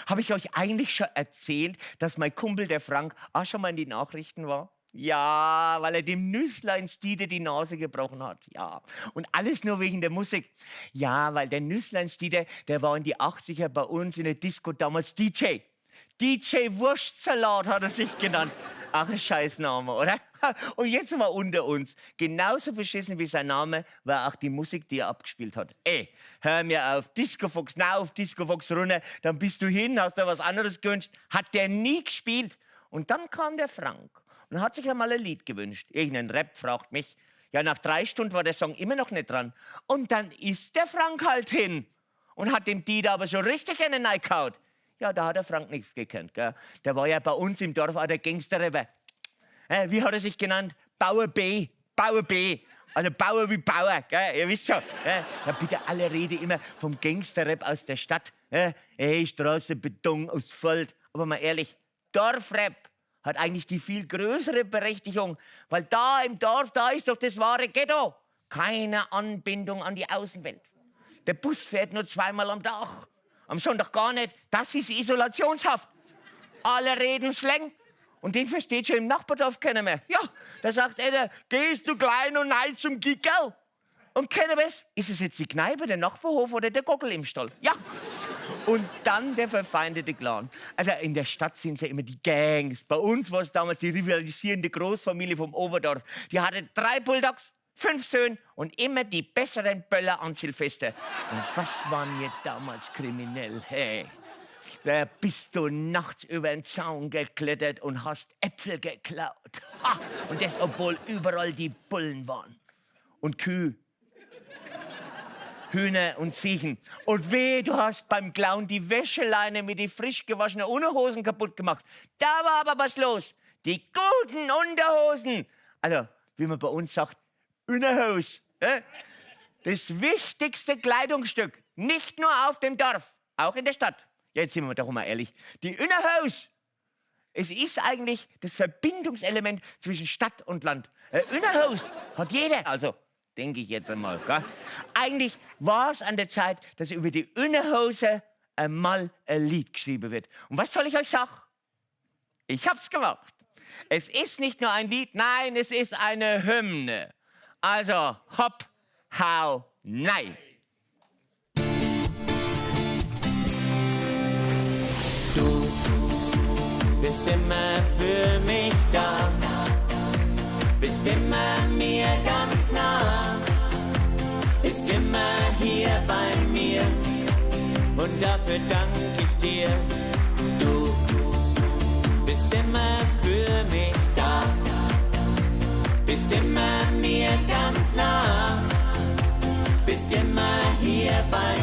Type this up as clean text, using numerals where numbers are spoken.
Habe ich euch eigentlich schon erzählt, dass mein Kumpel, der Frank, auch schon mal in die Nachrichten war? Ja, weil er dem Nüssleins Dieter die Nase gebrochen hat. Ja, und alles nur wegen der Musik. Ja, weil der Nüssleins Dieter, der war in die 80er bei uns in der Disco damals DJ. DJ Wurstsalat hat er sich genannt. Ach, ein Scheißname, oder? Und jetzt mal unter uns. Genauso beschissen wie sein Name war auch die Musik, die er abgespielt hat. Ey, hör mir auf, Disco Fox auf, Disco Fox runter, dann bist du hin, hast dir was anderes gewünscht. Hat der nie gespielt. Und dann kam der Frank und hat sich einmal ein Lied gewünscht. Irgendein Rap, fragt mich. Ja, nach 3 Stunden war der Song immer noch nicht dran. Und dann ist der Frank halt hin und hat dem Dieter aber schon richtig einen reingehauen. Ja, da hat der Frank nichts gekannt, gell? Der war ja bei uns im Dorf auch der Gangster-Rapper. Wie hat er sich genannt? Bauer B. Bauer B. Also Bauer wie Bauer, gell? Ihr wisst schon. Ja, bitte, alle reden immer vom Gangster-Rap aus der Stadt. Hey, Straße, Beton, Asphalt. Aber mal ehrlich, Dorfrap hat eigentlich die viel größere Berechtigung, weil da im Dorf, da ist doch das wahre Ghetto. Keine Anbindung an die Außenwelt. Der Bus fährt nur 2-mal am Tag. Am Sonntag gar nicht. Das ist Isolationshaft. Alle reden Slang. Und den versteht schon im Nachbardorf keiner mehr. Ja, da sagt einer, gehst du klein und nein zum Gickerl? Und keiner weiß, ist es jetzt die Kneipe, der Nachbarhof oder der Gockel im Stall? Ja. Und dann der verfeindete Clan. Also in der Stadt sind's ja immer die Gangs. Bei uns war's damals die rivalisierende Großfamilie vom Oberdorf. Die hatte 3 Bulldogs, 5 Söhne und immer die besseren Böller an Silvester. Und was waren wir damals kriminell, hey? Da bist du nachts über den Zaun geklettert und hast Äpfel geklaut. Ha! Und das, obwohl überall die Bullen waren. Und Kühe. Hühner und Ziegen. Und weh, du hast beim Klauen die Wäscheleine mit den frisch gewaschenen Unterhosen kaputt gemacht. Da war aber was los. Die guten Unterhosen. Also, wie man bei uns sagt, Unterhose. Das wichtigste Kleidungsstück. Nicht nur auf dem Dorf, auch in der Stadt. Jetzt sind wir doch mal ehrlich. Die Unterhose. Es ist eigentlich das Verbindungselement zwischen Stadt und Land. Unterhose hat jeder. Also, denke ich jetzt einmal. Gell? Eigentlich war's an der Zeit, dass über die Unterhose einmal ein Lied geschrieben wird. Und was soll ich euch sagen? Ich hab's gemacht. Es ist nicht nur ein Lied, nein, es ist eine Hymne. Also, hopp, hau, nein. Du bist immer für mich da, bist immer mir ganz nah, bist immer hier bei mir und dafür dank ich dir. Du bist immer für mich da, bist immer mir ganz nah, bist immer hier bei